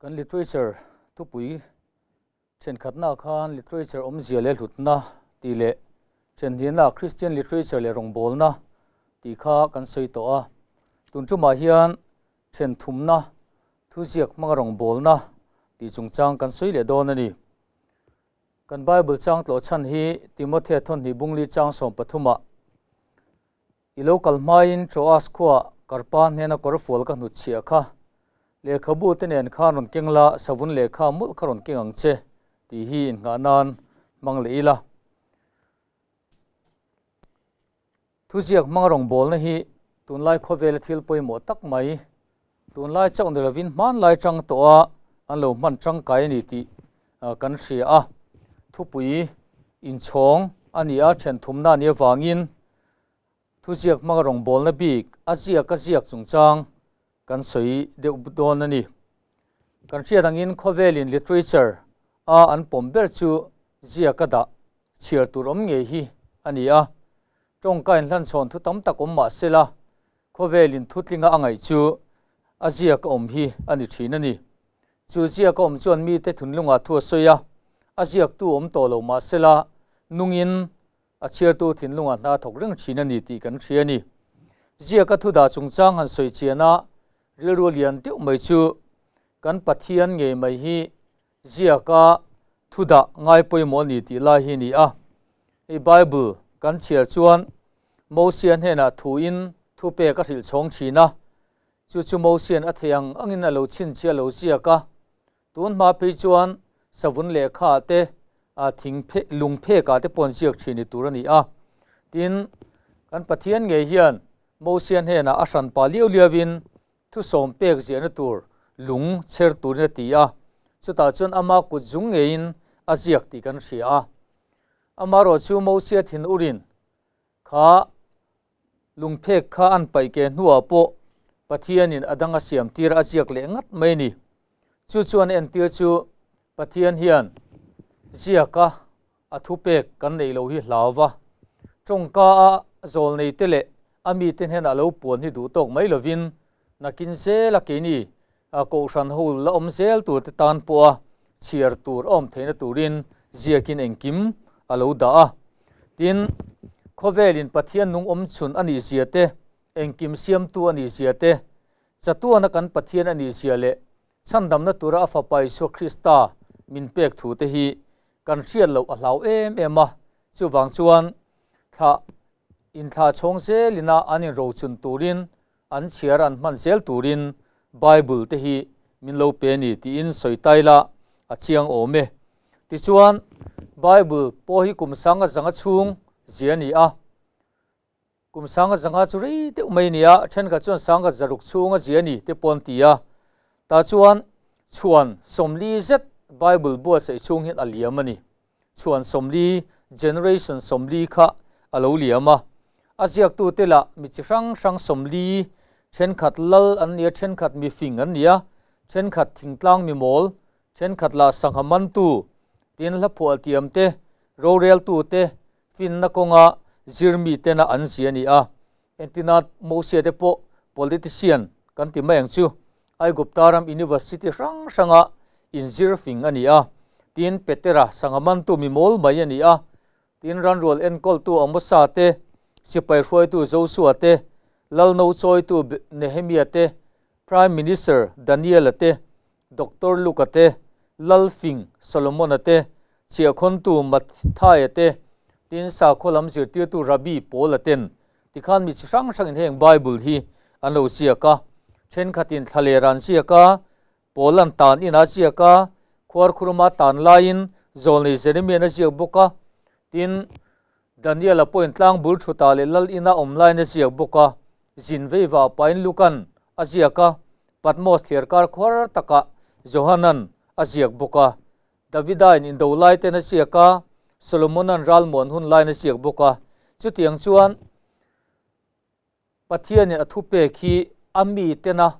Kan literature thupui thenkhatna khan literature awmzia leh hlutna tih leh thenhnihna Christian literature leh rawngbawlna tih kha kan sawi tawh a. Tun tumah hian thenthumna thuziak hmanga rawngbawlna tih chungchang kan sawi leh dawn a ni. Kan Bible chang tlawh chhan hi Timothea thawnhnih bungli chang sawmpathumah I lo kal hmain Troas khuaah Karpa hnena kawrfual ka hnutchhiah kha lehkhabu te nen khan rawn keng la, savun lehkha mawlh kha rawn keng ang che tih hi inngah nan hmang leh ila. Thuziak hmanga rawngbawlna hi tunlai khawvela thil pawimawh tak mai, tunlai chauh ni lovin hmanlai tang tawha an lo hman tangkai a ni tih kan hria a. Thupui inchhawng a ni a, thenthumna a nih avangin thuziak hmanga rawngbawlna bik a ziak a ziak chungchang kan sawi deuh dawn a ni. Kan hriat angin khawvelin literature a an pawm ber chu ziak a dah chhiar tur awm ngei hi a ni a. Tawngka inhlanchhawn thu tam tak awm mah sela khawvelin thutlinga a ngaih chu a ziak a awm hi a ni thin a ni. Chu ziak a awm chuan mite thunlungah thu a sawi a, a ziaktu awm tawh lo mah sela nungin A chhiartu thinlungah hna thawk reng thin a ni tih kan hria a ni. Ziaka thu dah chungchang han sawi chian a, rilru lian deuh mai chu kan Pathian ngei mai hi ziaka thu dah ngai pawimawh a ni tih lai hi a ni a. Hei Bible kan chhiar chuan Mosia hnenah thuin thupek a hrilh chhawng thin a, chu chu Mosian a theih ang angin a lo chhinchhiah lo ziak a, Tun hma phei chuan savun lehkha te thing phe lung phek ah te pawh an ziak thin ni tur a ni a. Tin, kan Pathian ngei hian Mosia hnenah a hran pah liau liau in thusawm pek ziahna tur lung chher turin a ti a, chutah chuan ama kut zung ngeiin a ziak tih kan hria a. Amaherawhchu Mosia thin urin kha Lungphek kha an paih ke hnuah pawh Pathianin a dang a siam tir a ziak leh ngat mai a ni. Chu chuan entir chu Pathian hian ziaka a thupek kan neih loh hi hlau va, tawngka a zawlneite leh a mite hnenah lo puan hi duh tawk mai lovin nakin zela keini kohhran ho la awm zel turte tan pawha chhiar tur a awm theihna turin ziakin engkim a lo dah a. Tin, khawvelin Pathian nung awm chhun a nih zia te, engkim siamtu a nih zia te, chatuana kan Pathian a nih zia leh chhandamna tura a Fapa Isua Krista min pek thu te hi kan hriat loh a hlau em em a. Chuvang chuan thlah inthlah chhawng zelina an inrochun turin An chhiar an hman zel turin Bible te hi min lo pe a ni tiin sawi tai la a chiang awm e. Tichuan, Bible pawh hi kum sanga zanga chhung zia a ni a. Kum sanga zanga chu rei deuh mai a ni a, thenkhat chuan sanga zaruk chhunga zia a ni te pawh an ti a. Tah chuan chhuan 40 zet Bible buatsaih chhung hian a liam a ni. Chhuan 40, generation 40 kha a lo liam a. A ziaktute lah mi chi hrang hrang 40, thenkhat lal an ni a, thenkhat mi fing an ni a, thenkhat thingtlang mi mawl, thenkhat lah sangha mantu, tin hla phuah tiam te, roreltu te, finna kawnga zirmi tena an zia a ni a. Entina Mosia te pawh politician kan ti mai ang chu. Aigupta ram university hrang hranga inzir fing a ni a, tin Petera sanghamantu mi mawl mai a ni a, tin ranrual enkawltu Amosa te, sipai hruaitu Josua te, lalno chawitu Nehemia te, Prime Minister Daniela te, Doctor Luka te, lal fing Solomona te, chhiahkhawntu Matthaia te, tin sakhaw lam zirtirtu Rabbi Paula ten Tikhan mi chi hrang hrangin heng Bible hi an lo ziak a, thenkhatin thlalera an ziak a, Paula'n tan in a ziak a, khuarkhuruma tan laiin Zawlnei Jeremia'n a ziak bawk a, tin, Daniela pawhin tlang bul thutah leh lal ina awm laiin a ziak bawk a, zin veiva pain Luka'n a ziak a, Patmos thliarkar khuar takah Johana'n a ziak bawk a, Davidain indo lai ten a ziak a, Solomona'n ralmuan hun laiin a ziak bawk a. Chutiang chuan Pathianin a thupek hi a mi tena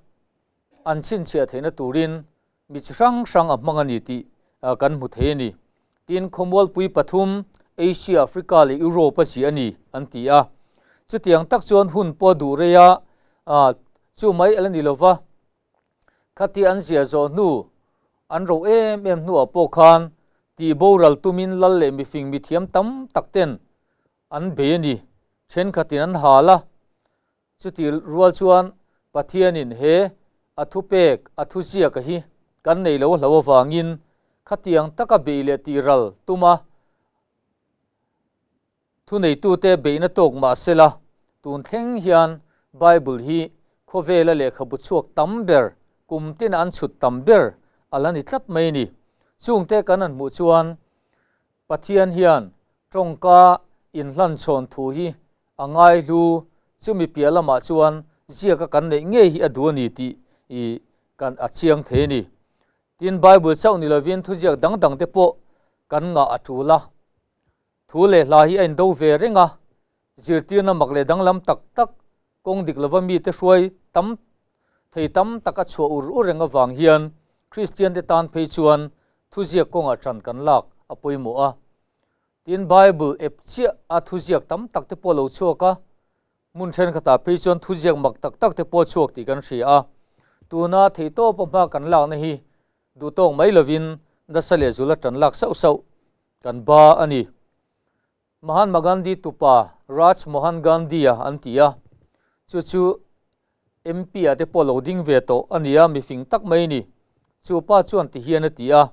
an chhinchhiah theihna turin mi chi hrang hrang a hmang a ni tih kan hmu thei a ni. Tin, khawmualpui pathum, Asia, Africa leh Europe a ziah a ni an ti a. Chutiang tak chuan hun pawh a duh rei a, chu mai a la ni lo va. Khati an ziah zawh hnu. An ro em em hnuah pawh khan tih boral tumin lal leh mifing mithiam tam tak ten an bei a ni. Thenkhatin an hal a, chutih rual chuan Pathianin he a thupek, a thuziaka hi kan nei lo hlo avangin khatiang taka beih leh tihral tuma Thuneitute beihna tawk mah sela, tun thleng hian Bible hi khawvela lehkhabu chhuak tam ber, kum tina an chhut tam ber a la ni tlat mai a ni. Chungte kan han hmuh chuan Pathian hian tawngka inhlanchhawn thu hi a ngaihlu, chumi piah lamah chuan ziaka kan neih ngei hi a duh a ni tih kan a chiang thei a ni. Tin, Bible chauh ni lovin thuziak dang dangte pawh kan ngah a tul a. Thu leh hla hi a indo ve reng a, zirtirna mak leh danglam tak tak kawng dik lova mite hruai tam thei tam tak a chhuah ur ur reng avang hian Kristian te tan phei chuan thuziak kawngah ṭan kan lak a pawimawh a. Tin, Bible ep chiah a thuziak tam tak te pawh a lo chhuak a, hmun thenkhatah phei chuan thuziak mak tak tak te pawh a chhuak tih kan hria a. Tuna theihtawpa hma kan lakna hi duhtawk mai lovin nasa leh zula ṭan lak sauh sauh Kan ba a ni. Mahatma Gandhi tupa Raj Mohan Gandhi-a an ti a, chu chu MP-ah te pawh lo ding ve tawh a ni a, mifing tak mai a ni. Chu pa chuan ti hian a ti a,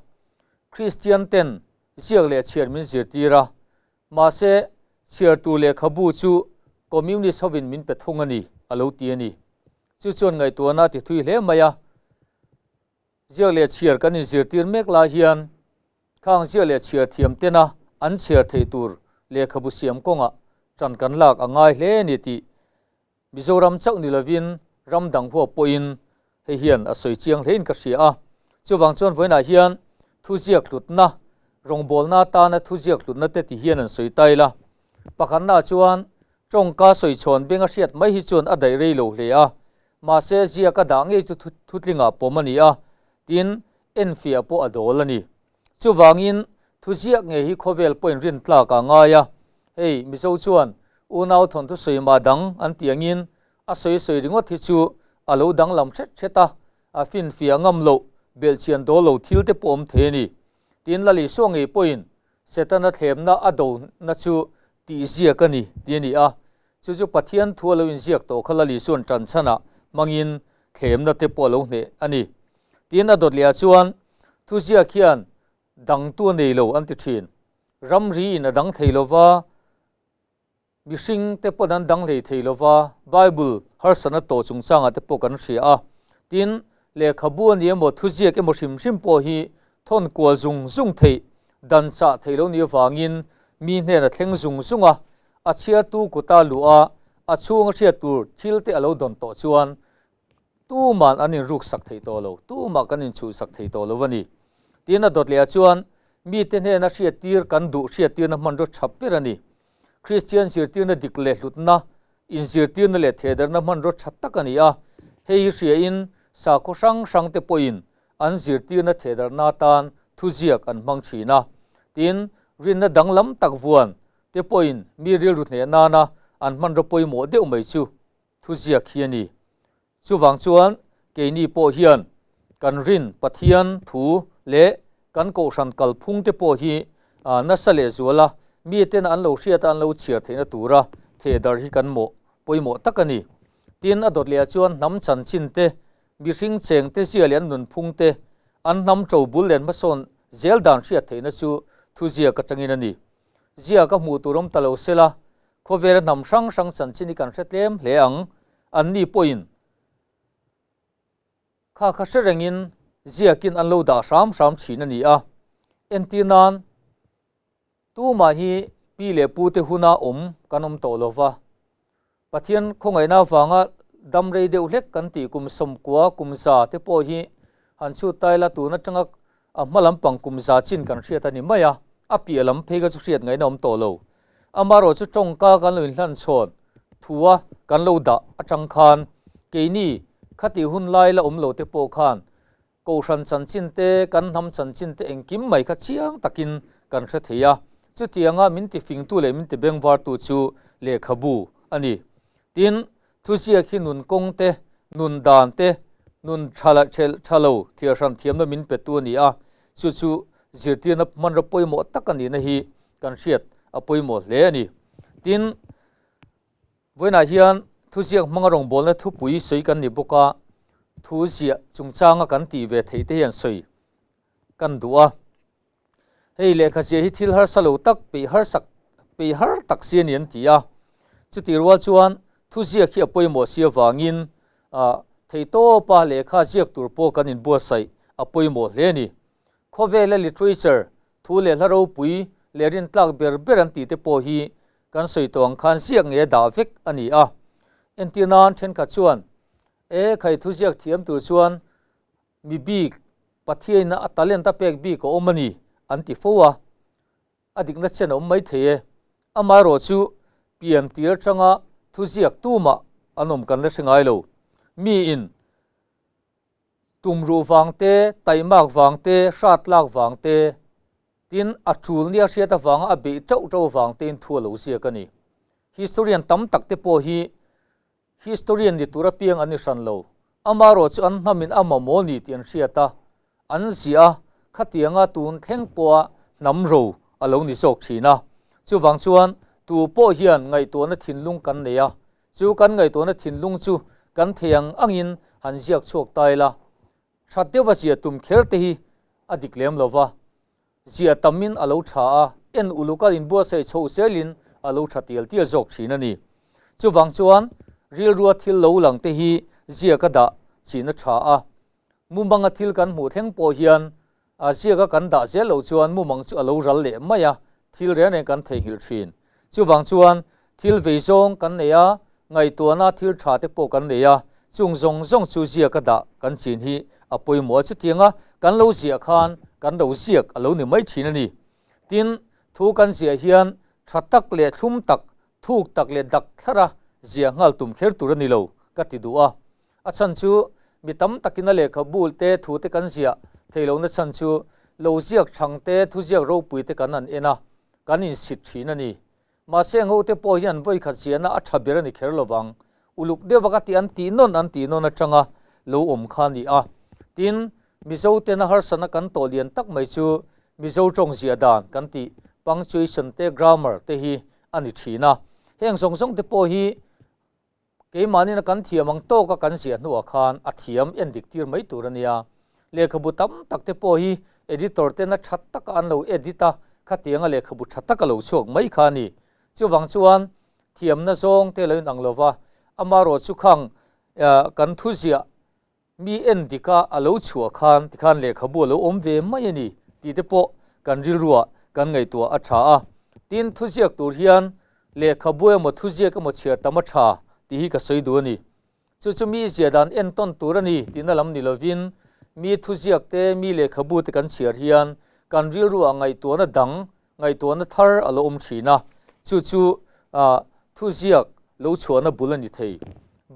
Kristian ten ziak leh chhiar min zirtir a, mahse chhiartu lehkhabu chu Communist hovin min pe thung a ni, a lo ti a ni. Chu chuan ngaihtuahna a ti thui hle mai a. Ziak leh chhiar kan inzirtir mek lai hian khang ziak leh chhiar thiam tena an chhiar theih tur lehkhabu siam kawngah ṭan kan lak a ngai hle a ni tih Mizoram chauh ni lovin ram dang huap pawhin hei hian a sawi chiang hlein ka hria a. Chuvang chuan vawiinah hian thuziak hlutna, rawngbawlna atana thuziak hlutna te ti hian an sawi tail a. Pakhatnaah chuan tawngka sawi chhawn beng a hriat mai hi chuan a daih rei lo hle a, Mahse, ziaka dah ngei chu thutlingah pawm a ni a, tin, enfiah pawh a dawl a ni. Chuvangin, thuziak ngei hi khawvel pawhin rintlak a ngai a, hei, Mizo chuan unau thawnthu sawi mah dang an tih angin a sawi sawi ringawt hi chu a lo danglam hret hret a, a finfiah ngam loh, belhchian dawl lo thil te pawh awm thei a ni. Tin, Lalisua ngei pawhin Setana thlemna a dona chu tih ziak a ni tih a ni a, chu chu Pathian thu a lo inziak tawh kha Lali chuan tan chhanah hmangin thlemna te pawh a lo hneh a ni. Tin, a dawt lehah chuan thuziak hian dangtu a nei lo an ti thin. Ramri in a dang thei lo va, Mihring te pawn an dang hlei thei lova, Bible harsatna tawh chungchangah te pawh kan hria a. Tin, lehkhabu a ni emaw, thuziak emaw hrim hrim pawh hi thawn kual zung zung theih, dan chah theih lo ni avangin mi hnen a thleng zung zung a, a chhiartu kuta luh a, a chhunga hriat tur thil te a lo dawn tawh chuan tuman an inruksak thei tawh lo, tumah kan inchhuhsak thei tawh lo a ni. Tin, a dawt lehah chuan mite hnena hriattir kan duh hriattirna hmanraw tha ber a ni. Kristian zirtirna dik leh hlutna, inzirtirna leh thehdarhna hmanraw tha tak a ni a, hei hi hriain sakhaw hrang hrangte pawhin an zirtirna thehdarhna atan thuziak an hmang thin a. Tin, rinna danglam tak vuan te pawhin mi rilru hneh nana an hmanraw pawimawh deuh mai chu thuziak hi a ni. Chuvang chuan keini pawh hian kan rin Pathian thu leh kan kohhran kalphung te pawh hi nasa leh zuala miten an lo hriata an lo chhiar theihna tura thehdarh hi kan mawh pawimawh tak a ni. Tin, a dawt lehah chuan hnam chanchin te, mihring cheng te zia leh an nunphung te, an hnam to bul leh an hmasawn zel dan hriat theihna chu thuziak atangin a ni. Zia ka hmuh tur awm ta lo sela, khawvela hnam hrang hrang chanchin hi kan hre tlem hle ang. Anni pawhin kha kha hre rengin ziakin an lo dah hram hram thin a ni a. Entir nan tumah hi pi leh pute huna awm kan awm tawh lo va, Pathian khawngaihna avanga dam rei deuh hlek kan tih kum sawmkua kum za te pawh hi han chhut tai la tun atanga a hma lampang kum za chin kan hriat a ni mai a, a piah lam phei kha chu hriat ngaihna awm tawh lo. Amaherawhchu tawngka kan lo inhlan chhawn thua kan lo dah atang khan keini khati hun lai la awm lo te pawh khan kohhran chanchin te, kan hnam chanchin te engkim mai kha chiang takin kan hre thei a. Chutianga min tifingtu leh min tibengvartu chu lehkhabu a ni. Tin, thuziak hi nun kawng te, nun dan te, Nun tha leh tha lo thliar hran thiamna min petu a ni a, chu chu zirtirna hmanraw pawimawh tak a nihna hi kan hriat a pawimawh hle a ni. Tin, vawiinah hian thuziak hmanga rawngbawlna thupui sawi kan ni bawk a, thu ziah chungchanga kan tih ve theih te hian sawi kan duh a. Hei lehkha ziah hi thil harsa lo tak peih harsak peih har tak si a ni an ti a. Chutih rual chuan thuziak hi a pawimawh si avangin ah theihtawpa lehkha ziak tur pawh kan inbuatsaih a pawimawh hle a ni. Khawvela literature thu leh hla ropui leh rintlak ber ber an tih te pawh hi kan sawi tawh ang khan ziak ngei a dah vek a ni a. Entir nan thenkhat chuan e khai thuziak thiam tur chuan Mi bik, Pathiaina a talent a pek bik a awm a ni, an ti fo a. A dikna chen a awm mai thei e. Amaherawh chu pian tir atanga thuziak tumah an awm kan la hre ngai lo. Miin tumruh vang te, taimak vang te, hrat lak vang te, tin a tul nia hriat avanga a beih teuh teuh vang tein thu a lo ziak a ni. Historian tam tak te pawh hi Historian ni tur apiang an ni hran lo. Amaherawh chu an hnamin a mamawh ni tih an hriat a, an ziah a, khatianga tun thleng pawha hnam ro a lo ni zawk thin a. Chuvang chuan tu pawh hian ngaihtuahna thinlung kan nei a, chu kan ngaihtuahna thinlung chu kan thei ang angin han ziak chhuak ta ila, that deuha ziah tum kher te hi a dik lem lo va. Ziah tamin a lo tha a, en uluk a inbuatsaih chhoh zelin a lo tha tial tial zawk thin a ni. Chuvang chuan rilrua thil lo lang te hi ziaka dah chin a tha a, mumanga thil kan hmuh thleng pawh hian a ziaka kan dah zel loh chuan mumang chu a lo ral leh mai a, thil reng reng kan theihnghilh thin. Chuvang chuan thil vei zawng kan nei a, ngaihtuahna thil tha te pawh kan nei a, chung zawng zawng chu ziaka dah kan chin hi a pawimawh a, chutianga kan lo ziah khan kan lo ziak a lo ni mai thin a ni. Tin, thu kan ziah hian tha tak leh thlum tak, thuk tak leh dak thlara ziah nghal tum kher tur a ni lo ka ti duh a. A chhan chu mi tam takin a lehkhabu te thu te kan ziah thei lohna chhan chu lo ziak thang te thuziak ropui te kan han en a, kan insit thin a ni. Mahse ngo te pawh hian vawi khat ziahna a tha ber a ni kher lovang. Uluk deuh a ka tih an tih nawn an tih nawn atanga lo awm kha a ni a. Tin, Mizo tena harsatna kan tawh lian tak mai chu Mizo tawng ziah dan kan tih punctuation te grammar te hi a ni thin a. Heng zawng zawng te pawh hi Keimahnin a kan thiam ang tawka kan ziah hnuah khan a thiam en dik tir mai tur a nia. Lehkhabu tam tak te pawh hi editor tena tha taka an lo edit a, khatianga lehkhabu tha taka lo chhuak mai kha a ni. Chuvang chuan thiamna zawng te lo inang lova, amaherawh chu khang kan thuziah Mi en dika a lo chhuah khan tikhan lehkhabu a lo awm ve mai a ni tih te pawh kan rilruah kan ngaihtuah a tha a. Tin, thuziak tur hian lehkhabu emaw thuziak emaw chhiar tam a tha tih hi ka sawi duh a ni. Chu chu mi ziah dan entawn tur a ni tihna lam ni lovin mi thuziak te, mi lehkhabu te kan chhiar hian kan rilruah ngaihtuahna dang, ngaihtuahna thar a lo awm thin a, chu chu thuziak lo chhuahna bul a ni thei.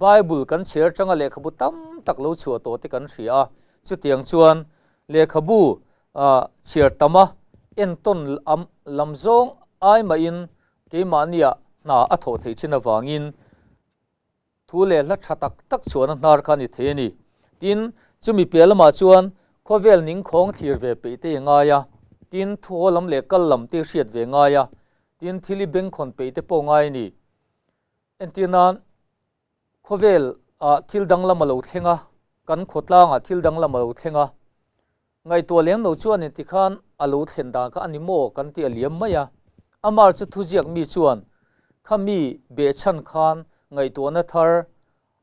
Bible kan chhiar atanga lehkhabu tam tak lo chhuah tawh te kan hria a, chutiang chuan lehkhabu chhiar tama entawn lam zawng ai mahin keimahnia hna a thawh theih thin avangin, Thu leh hla tha tak tak chhuahna hnar kha a ni thei a ni. Tin, chumi piah lamah chuan khawvel ningkhawng thlir ve peih te i ngai a, tin, thu haw lam leh kal lam te i hriat ve ngai a, tin, thil i bengkhawn peih te pawh ngai a ni. Entir nan, khawvel ah thil danglam a lo thleng a, kan khawtlangah thil danglam a lo thleng a, Ngaihtuah lem lo chuan in tikhan a lo thlen dan kha a ni maw kan ti a liam mai a. Amar chu thuziak mi chuan kha mi behchhan khan ngaihtuahna thar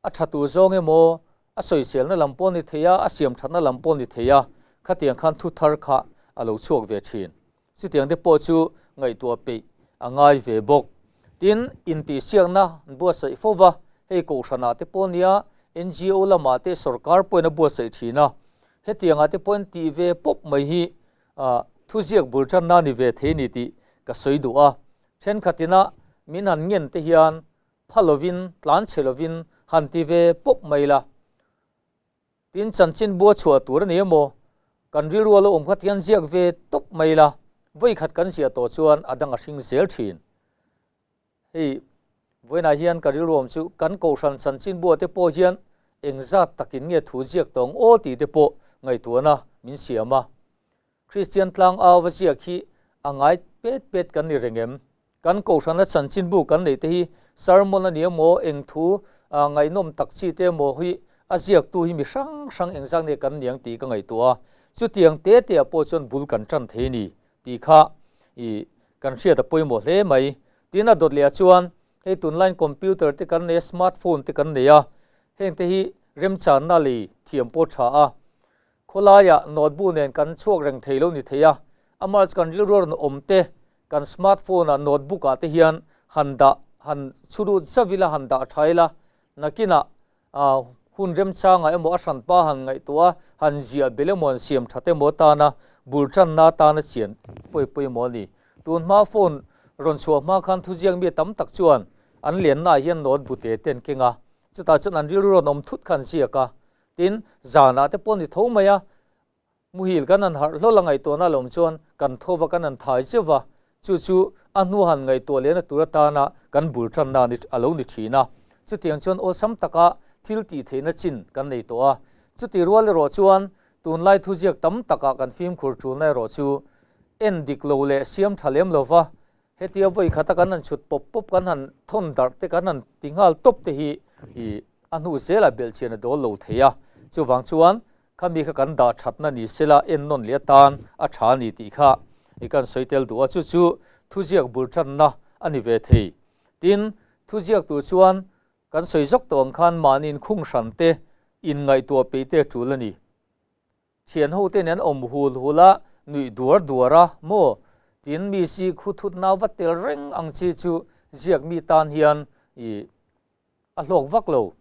a tha tur zawng emaw a sawiselna lam pawh ni thei a, a siam thatna lam pawh ni thei a, khatiang khan thu thar kha a lo chhuak ve thin. Chutiang te pawh chu ngaihtuah peih a ngai ve bawk. Tin, intihsiakna an buatsaih fo va, hei Kohhranah te pawh nia, NGO lamah te sorkar pawhin a buatsaih thin a. Hetiangah te pawhin tih ve pawp mai hi thuziak bul tanna ni ve thei a ni tih ka sawi duh a. Thenkhatina min han ngen te hian pha lovin, tlanchhe lovin han ti ve pawp mai la. Tin, chanchin bua chhuah tur a ni emaw, kan rilru a lo awm kha tian ziak ve tawp mai ila, vawi khat kan ziah tawh chuan a dang a hring zel thin. Hei, vawiinah hian ka rilru awm chu kan kohhran chanchin bua te pawh hian Engzat takin nge thu ziak tawng aw tih te pawh ngaihtuahna min siam a. Kristian tlang au va ziak hi a ngai pet pet kan ni reng em? Kan kohhrana chanchinbu kan neih te hi sermon a ni emaw eng thu ngaihnawm tak chi te emaw hi a ziaktu hi mi hrang hrang engzat nge kan niang tih ka ngaihtuah a. Chutiang te te ah pawh chuan bul kan tan thei a ni tih kha i kan hriat a pawimawh hle mai. Tin a dawt leh ah chuan Hei tunlaiin computer te kan nei a, smart phone te kan nei a, heng te hi remchanna lei thiam pawh tha a. Khawlaiah notebook nen kan chhuak reng thei lo ni thei a, amah chu kan rilru rawn awm te kan smart phone ah notebook ah te hian han dah han chhurut zauh ila han dah tha ila, nakinah hun remchangah emaw a hranpa han ngaihtuah a, han ziah belh emaw han siam that emaw atana bul tanna atana chian pawi pawimawh a ni. Tun hma phone rawn chhuah hma khan thuziak mi tam tak chuan an lennaah hian note bu te te an keng a, chutah chuan an rilru rawn awm thut kha an ziak a, tin zanah te pawh a ni tho mai a, Muhil kan han harh hlawl a ngaihtuahna a lawm chuan kan tho va kan han thai zeuh va, chu chu a hnu han ngaihtuah lehna tur atana kan bul tanna a lo ni thin a. Chutiang chuan awlsam taka thil tih theihna chin kan nei tawh a. Chuti rual erawh chuan tunlai thuziak tam takah kan fimkhur tulna erawh chu en dik lo leh siam tha lem lo va, hetia vawi khata kan han chhut pawp pawp kan han thawn darh te kan han ti nghal tawp te hi a hnu zelah belhchian a dawl lo thei a. Chuvang chuan Khami kha kan dah thatna ni sela ennawn leh atan a tha a ni tih kha i kan sawi tel duh a, chu chu thuziak bul tanna a ni ve thei. Tin, thuziak tur chuan kan sawi zawk tawh ang khan mahni inkhung hran te, inngaihtuah peih te a tul a ni. Thian ho te nen an awm hul hul a, nuih duar duar a maw? Tin, mi si khu thut nau va tel reng ang chi chu ziak mi tan hian i a hlawk vak lo.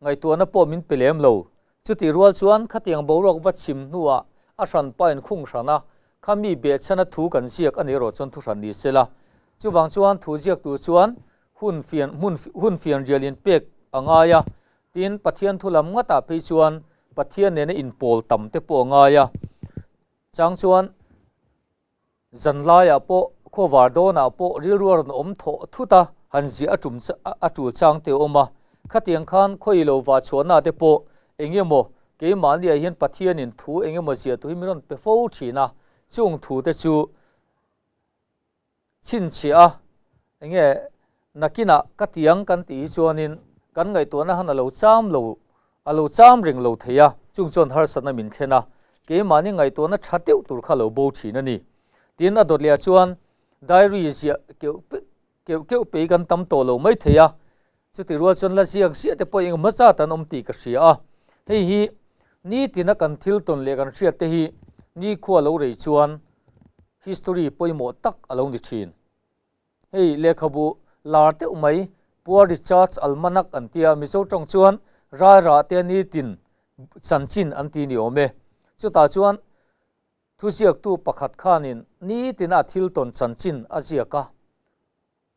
Ngaihtuahna pawh min pe lem lo. Chutih rual chuan khatiang boruak va chhim hnuah a hranpa in khung hran a, kha mi behchhana thu kan ziak a nih erawh chuan thu hran ni se la. Chuvang chuan thu ziak tur chuan hun fian hmun hun fian rial in pek a ngai a, tin Pathian thu lam ngatah phei chuan Pathian nena inpawl tam te pawh a ngai a. Chang chuan. Zanlaiah pawh khawvar dawnah pawh rilru a rawn awm thawh thut a, han ziah a tum a tul chang te a awm a. Khatiang khan khawi lo vah chhuahna te pawh eng emaw keimahniah hian Pathianin thu eng emaw ziah tur hi min rawn pe fo thin a, chung thu te chu chhinchhiah a, eng nge Nakinah ka tiang kan tih hi chuanin kan ngaihtuahna han a lo cham lo, a lo cham reng lo thei a, chung chuan harsatna min thlen a, keimahni ngaihtuahna tha deuh tur kha lo bo thin a ni. Tin, a dawt lehah chuan diary ziah keuh keuh keuh pei kan tam tawh lo mai thei a, chuti rual chuan la ziak ziah te pawh engemaw zat an awm tih ka hria a, hei hi nitina kan thil tawn leh kan hriat te hi nikhua lo rei chuan history pawimawh tak a lo ni thin. Hei lehkhabu lar deuh mai Poor Richard's Almanac an tia, Mizo tawng chuan Rairah te nitin chanchin an ti ni awm e. Chutah chuan thuziaktu pakhat khanin nitina a thil tawn chanchin a ziak a,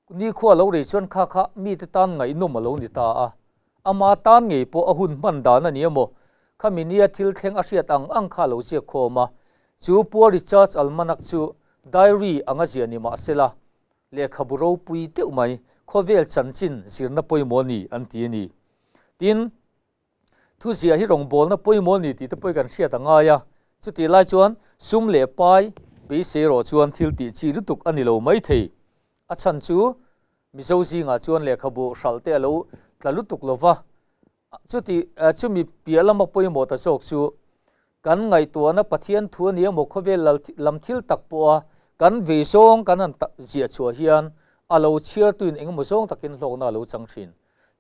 nikhua lo rei chuan kha kha mite tan ngaihnawm a lo ni ta a. Ama tan ngei pawh a hun hman dan a ni emaw, khami nia thil thleng a hriat ang ang kha a lo ziak khawm a. Chu Poor Richard's Almanac chu diary anga ziah ni mah sela, lehkhabu ropui deuh mai, khawvel chanchin zirna pawimawh a ni an ti a ni. Tin, thuziah hi rawngbawlna pawimawh a ni tih te pawh hi kan hriat a ngai a. Chutih lai chuan sum leh pai beisei erawh chuan thil tih chi lutuk a ni lo maithei. A chhan chu Mizo zingah chuan lehkhabu hralh te a lo tla lutuk lo va, chuti chumi piah lama pawimawh ta zawk chu kan ngaihtuahna Pathian thu a ni emaw khawvel lam thil tak pawha kan vei zawng kan han ziah chhuah hian a lo chhiartuin engemaw zawng takin hlawkna a lo chang thin.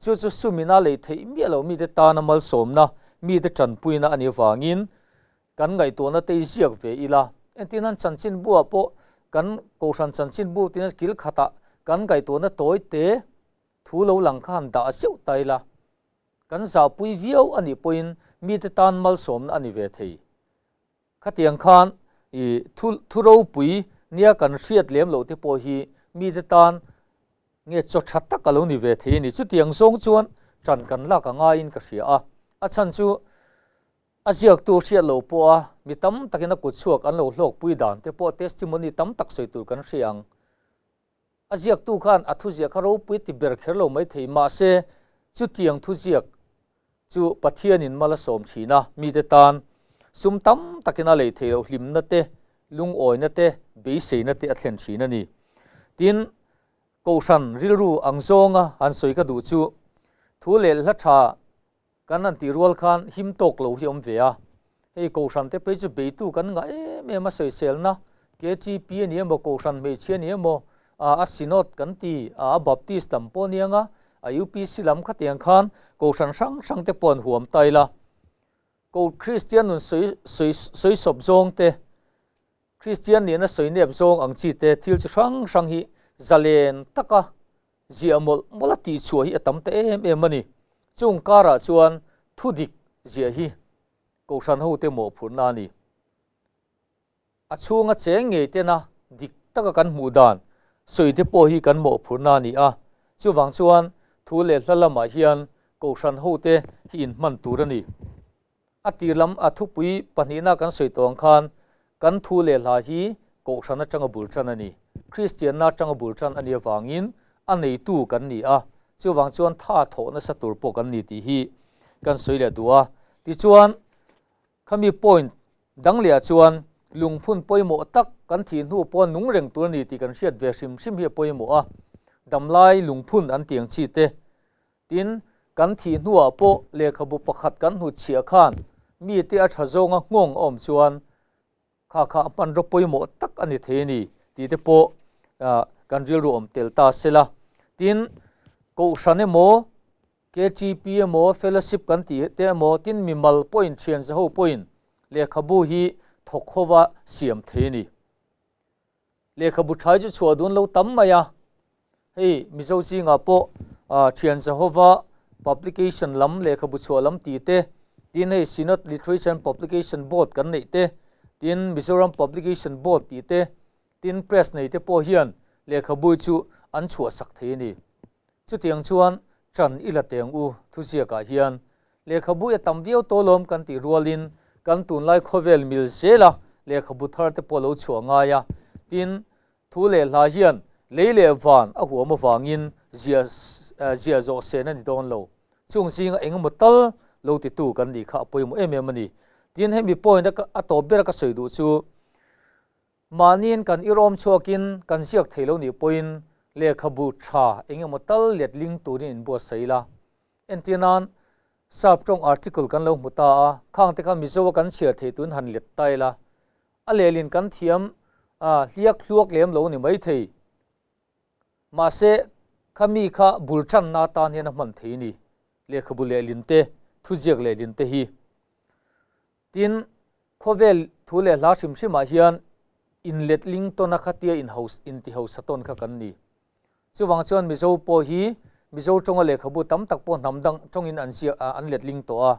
Chu chu sumina lei theih miah lo mite tana malsawmna, mite tanpuina a nih avangin Kan ngaihtuahna te i ziak ve ila, entirna an chanchinbuah pawh kan Kohhran chanchinbu tina kil khatah kan ngaihtuahna tawi te thu lo lang kha han dah zeuh ta ila, kan zahpui viau a nih pawhin mite tan malsawmna a ni ve thei. Khatiang khan i thu thu ropui nia kan hriat lem loh te pawh hi mite tan nge chaw tha tak a lo ni ve thei a ni. Chutiang zawng chuan ṭan kan lak a ngaiin ka hria a, a chhan chu A ziaktu hriat loh pawha mi tam takin a kut chhuak an lo hlawkpui dan te pawh testimony tam tak sawi tur kan hria ang. A ziaktu khan a thuziah kha ropui ti ber kher lo mai thei mahse chutiang thuziak chu Pathianin mal a sawm thin a, mite tan sum tam takin a lei theih loh hlimna te, lungawina te, beiseina te a thlen thin a ni. Tin, Kohhran rilru ang zawnga han sawi ka duh chu thu leh hla tha kan han tih rual khan him tawk lo hi a awm ve a. Hei Kohhran te phei chu beitu kan ngah em em a sawiselna KTP a ni emaw Kohhran hmeichhia a ni emaw a Synod kan ti a Baptist lam pawh a ni ang a, a UPC lam khatiang khan Kohhran hrang hrang te pawh an huam ta ila. Ko Kristian nun sawi sawi sawi sawp zawng te, Kristian nihna sawi nep zawng ang chi te thil chi hrang hrang hi zalen taka ziah mawlh mawlh a tihchhuah hi a tam ta em em a ni. Chung karah chuan thu dik ziah hi Kohhran hote mawhphurhna a ni. A chhunga cheng ngei tena dik taka kan hmuh dan sawi te pawh hi kan mawhphurhna a ni a. Chuvang chuan thu leh hla lamah hian Kohhran hote hi inhman tur a ni. A tir lam a thupui pahnihna kan sawi tawh ang khan kan thu leh hla hi Kohhran atanga bul tan a ni. Kristianna atanga bul tan a nih avangin a neitu kan ni a, chuvang chuan tha thawh nasa tur pawh kan ni tih hi kan sawi leh duh a. Tichuan Khami point dang lehah chuan lungphun pawimawh tak kan thih hnu pawh nung reng tur a ni tih kan hriat ve hrim hrim hi a pawimawh a, damlai lungphun an tih ang chi te. Tin, kan thih hnuah pawh lehkhabu pakhat kan hnutchhiah khan mite a tha zawnga nghawng a awm chuan kha kha a hmanraw pawimawh tak a ni thei a ni tih te pawh kan rilru awm tel ta se la. Tin, Kohhran emaw KTP emaw Fellowship kan tih te emaw tin mimal pawhin thian zaho pawhin lehkhabu hi thawk hova siam thei a ni. Lehkhabu thai chu chhuah dun lo tam mai a, hei Mizo zingah pawh thian zahova publication lam lehkhabu chhuah lam tih te, tin hei Synod Literature and Publication Board kan neih te, tin Mizoram Publication Board tih te, tin Press nei te pawh hian lehkhabu chu an chhuah sak thei a ni. Chutiang chuan ṭan i la teng u thuziakah hian lehkhabu e tam viau tawh lawm kan tih rualin kan tunlai khawvel mil zela lehkhabu thar te pawh lo chhuah ngai a. Tin, thu leh hla hian lei leh van a huam avangin ziah ziah zawh sen a ni dawn lo. Chung zinga engemaw tal lo titu kan nih kha a pawimawh em em a ni. Tin, hemi point a tawp bera ka sawi duh chu Mahniin kan irawm chhuakin kan ziak thei lo nih pawhin lehkhabu tha eng emaw tal letling turin inbuatsaih ila. Entir nan, Sap tawng article kan lo hmu ta a, khang te kha Mizo a kan chhiar thei tuin han let ta ila. A lehlin kan thiam hliak hluak lem lo ni mai thei. Mahse, kha mi kha bul tanna atan hian a hman thei a ni, lehkhabu lehlin te, thuziak lehlin te hi. Tin, khawvel thu leh hla hrim hrimah hian inletling tawna khatia intihosa tawn kha kan ni. Chuvang chuan Mizo pawh hi Mizo tawnga lehkhabu tam tak pawh hnam dang tawngin an ziak an letling tawh a.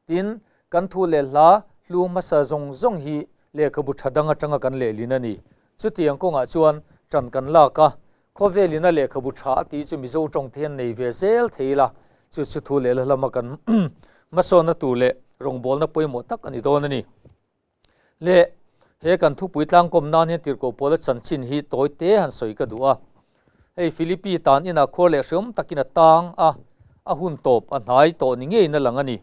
Tin, kan thu leh hla hlu hmasa zawng zawng hi lehkhabu tha dang atanga kan lehlin a ni. Chutiang kawngah chuan tan kan lak a, khawvelin a lehkhabu tha a tih chu Mizo tawng te hian nei ve zel thei ila, chu chu thu leh la lama kan hmasawnna tur leh rawngbawlna pawimawh tak a ni dawn a ni. Le he kan thupui tlangkawm nan hian tirhkoh pawla chanchin hi tawi te han sawi ka duh a. Hei Philippi tan inah khuar leh hreawm takin a tang a, a hun tawp a hnai tawh ni ngeiin a lang a ni.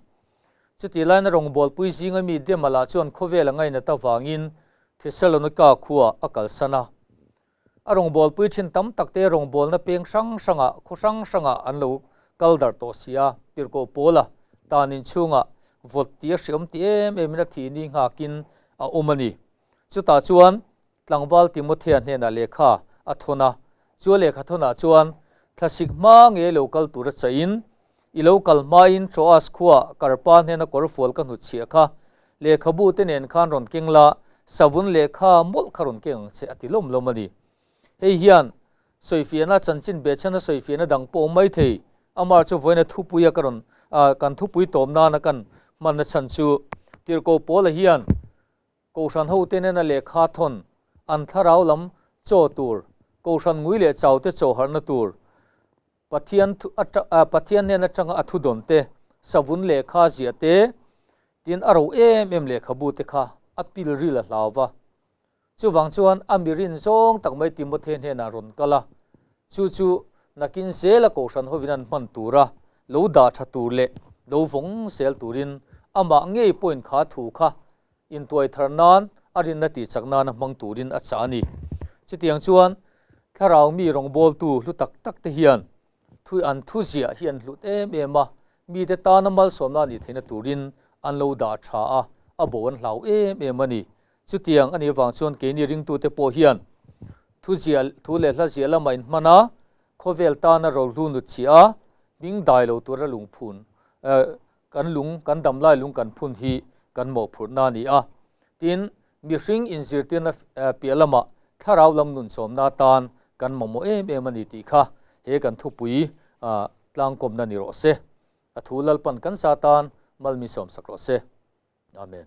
Chutih laina rawngbawlpui zinga mi Demala chuan khawvel a ngainat avangin Thesalonika khua a kalsan a. A rawngbawlpui thin tam takte rawngbawlna peng hrang hrangah, khaw hrang hrangah an lo kal darh tawh si a. Tirhkoh Paula tan inchhungah vawt tih a hreawm ti em emin a thih ni nghakin a awm a ni. Chutah chuan tlangval Timothea hnenah lehkha a thawn a, chu a lehkha thawnah chuan thlasik hma ngei lo kal tura chahin, I lo kal hmain Troas khuaa Karpa hnena kawrfual ka hnutchhiah kha lehkhabu te nen khan rawn keng la, savun lehkha mawlh kha rawn keng ang che a ti lawm lawm a ni. Hei hian sawifiahna chanchin behchhana sawifiahna dang pawh awm mai thei, amah chu vawiina thupuia ka rawn kan thupui tawm nana kan hmanna chhan chu Tirhkoh Paula hian Kohhran hote nena lehkha thawn, an thlarau lam chaw tur, Kohhran ngui leh chaute chaw harhna tur, Pathian Pathian hnen atanga a thudawn te, savun lehkha ziah te, tin a ro em em lehkhabu te kha a pilril a hlau va. Chuvang chuan a mirin zawng tak mai Timothy hnenah rawn kal a, chu chu nakin zela Kohhran hovin an hman tura lo dah tha tur leh. Lo vawng zel turin amah ngei pawhin kha thu kha intuai thar nan a rinna tihchak nana hmang turin a chah a ni. Chutiang chuan thlarau mi rawngbawltu hlu tak tak te hian thu an thu ziah hi an hlut em em a, mite tana malsawmna a nih theihna turin an lo dah tha a, a bo an hlau em em a ni. Chutiang a nih avang chuan keini ringtute pawh hian thu ziah thu leh hla ziah lamah inhman a, Khawvel tana rohlu nut chhia a, hming dai lo tura lungphun kan lung kan damlai lung kan phun hi kan mawhphurhna a ni a. Tin, mihring inzirtirna piah lamah thlarau lam nun chawmna atan kan mamawh em em a ni tih kha he kan thupui tlangkawmna ni rawh se. A thu Lalpan kan sa tan malmi sawmsak rawh se. Amen.